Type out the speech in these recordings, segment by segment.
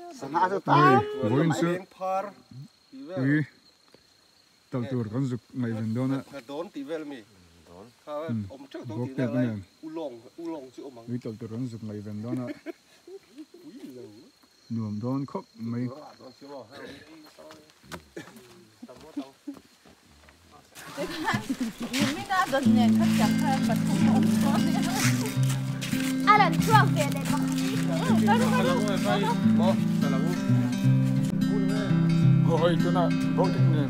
Vawiin chu ui talh tur kan zuk ngaihven dawn a bawk te nen ui talh tur kan zuk ngaihven dawn a nuam dawn khawp mai. Hei tunah boat nen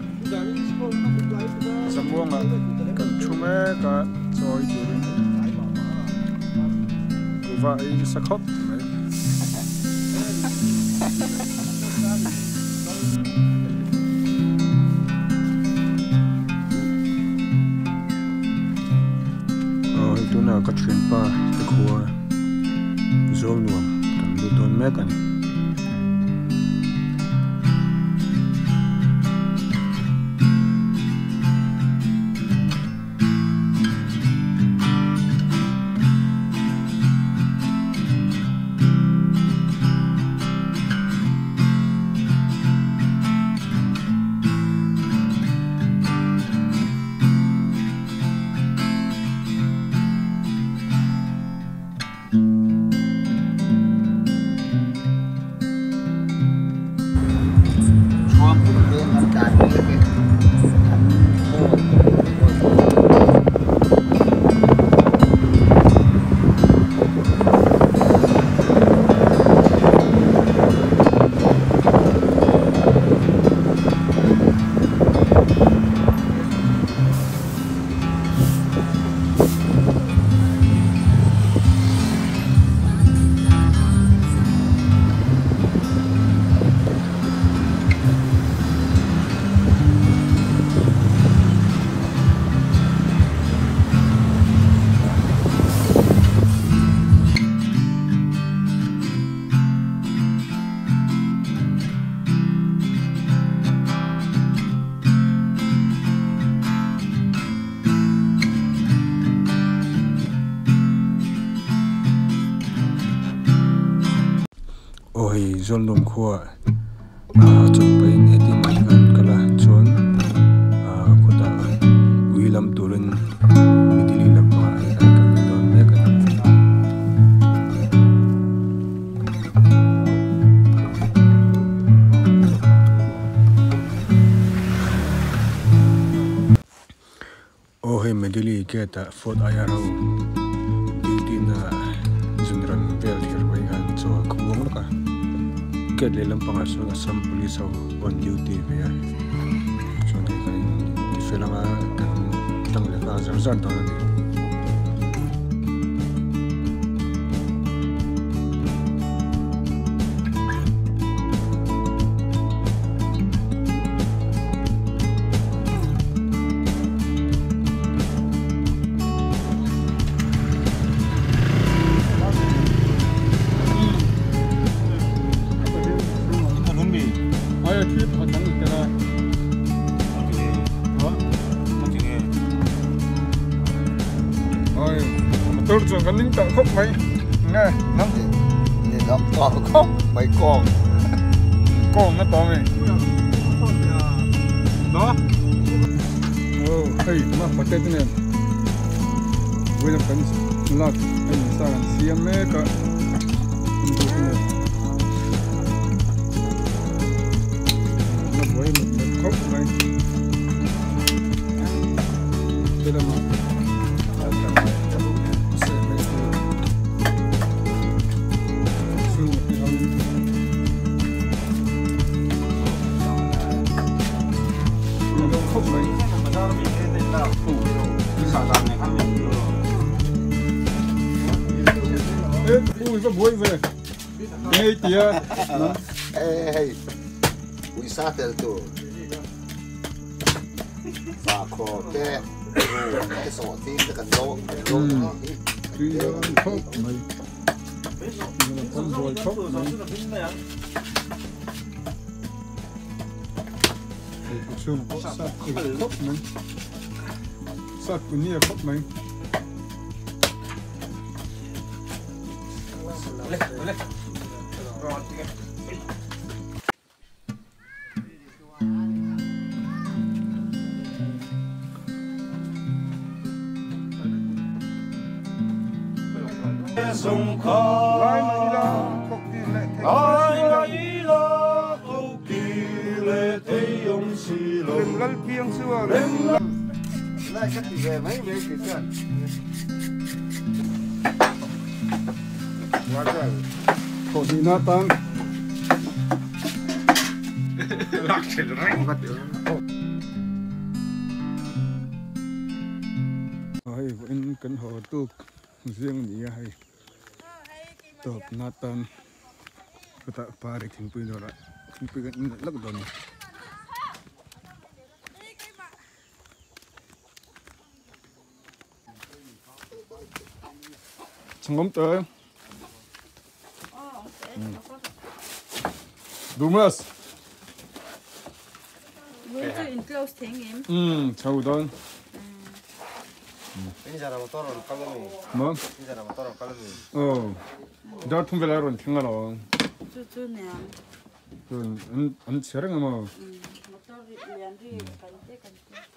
Zamuanga kan thu mek a chawi turin kuhva ei nasa khawp mai. Aw hei tunah ka thianpa te khua zawl nuam kan lut dawn mek a ni. Aw hei Zawlnawm khua ah chawlh pahin heti mai khan kal a chuan ah khawtah ui lam turin midili lampangah hei kan kal leh dawn mek a ni. Aw hei Medeli gate ah Fort Air ho duty na zunram vel thir mai khan chaw a khuang lawk a gate lehlam pangah chuan Assam police ho on duty ve a chuan hei kan in tifel anga kan tang leh nghal zar zar dawn a ni. Motor chuan kan ning tawh khawp mai nge Ninawm tawh khawp mai kawng kawng na tawh mai Oh hei ma potato nen vawiin kan lak hei sa kan siam mek a la buai mek mek khawp mai te lamah Hei uisa tel tur sakhaw te ru te sawhthing te kan zawng kan zawng hi khawp mai kan buai khawp mai chhung pawh sat khawp mai sat punia khawp mai. Hei vawiin kan haw tuk ziang a ni a hei tawp na tan chutah pari thingpui dawrah thingpui kan in leh lawk dawn a ni. Chhangawm te. Dumas. Chho dawn. Mo? Oh. Dar thum vela rawn thleng alawm. Chu chu niang. Chuan an an chhe reng a maw? Motor lian ri kan te kan te.